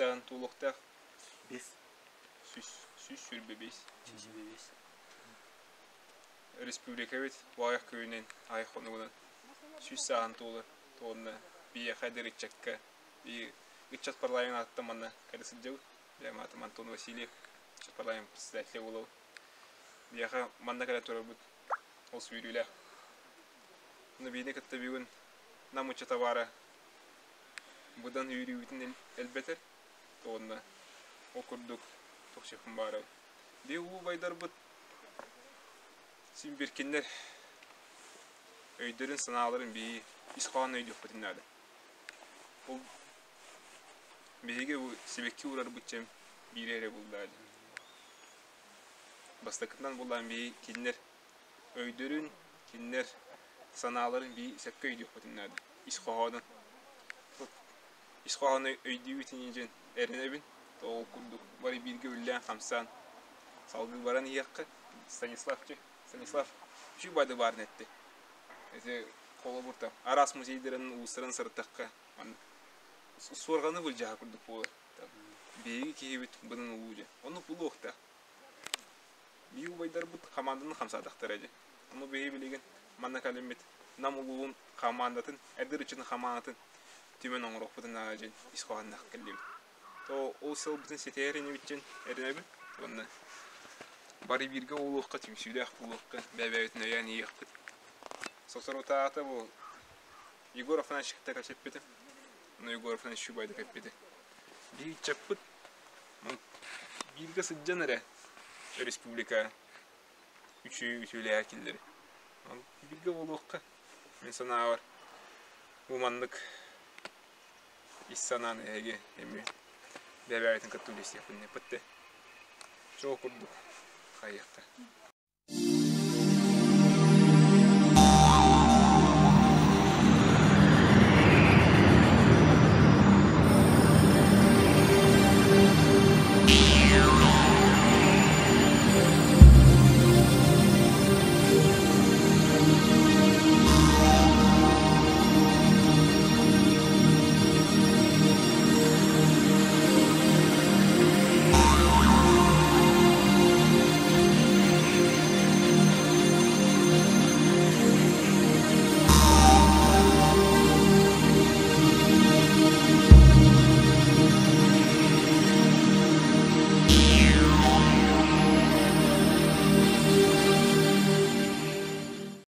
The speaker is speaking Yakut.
сааһын туолуохтаах. Бес. 125. 125. Республикабыт баайах күнүнэн, аҕыйах хонугунан 100 сааһын туолар. Уонна биһиэхэ эдэр ыччакка ыччат парламент ааттан манна кэлэ сылдьабыт. Бэйэм аатым Антон Васильев, ыччат парламент председателэ буолабын. Биһиэхэ манна кэлэн турарбыт олус үөрүүлээх. Ону биһини кытта бүгүн Нам ыччата баара быдан үөрүүбүтүн элбэтэр. Уонна ол курдук тохсуохпун баарабын. Биһи улуу убайдарбыт син биркиннэр өйдөрүн-санааларын биһи ис хоһоонун өйдүөхпүтүн наада. Ол биһиги бу сибэкки уурарбыт чэм биирэ эрэ буллаа дии. Бастакытынан буллаан биһи кинилэр өйдөрүн, кинилэр санааларын биһи сөпкө өйдүөхпүтүн наада. Ис хоһоонун. Ис хоһоону өйдүүбүт ини диэн эрэнэбин. Ол курдук бары бииргэ үллээн-хамсаан салгыы баран иһиэххэ. Станислав Станислав үчүгэй бады баарын этти. Ити холобур там араас музейдарын, улуустарын сырыттахха суорҕаны былдьаһа курдук буолар. Биһиги киһибит быдан улуу дьэ. Оннук булуохтаах. Биһиги убайдарбыт хамаанданы хамсаатахтара дьэ. Ону биһиги билигин манна кэлиммит Нам улуун хамаандатын, эдэр ыччатын хамаандатын түмэн оҥоруохпутун наада дьэн ис хоһоонноох кэллибит. То ол сылбытын ситээр инибит дьэн эрэнэбин. Уонна бары бииргэ буолуохха, түмсүүлээх буолуохха, бэйэ-бэйэбитин өйөөн иһиэхпит. Соторутааҕыта бу Егор Афанасьевич кытта кэпсэппитим. Ону Егор Афанасьевич убайдык эппитэ. Биһиги ыччаппыт бииргэ сылдьан эрэ республика үчүгэй үтүөлээх киллэри. Бииргэ буолуохха, мин санаабар, бу маннык ис санааны эһиги эмиэ бэйэ-бэйэҕитин кытта үллэстиэхпин эппиттэ. Чоо курдук хайыахха.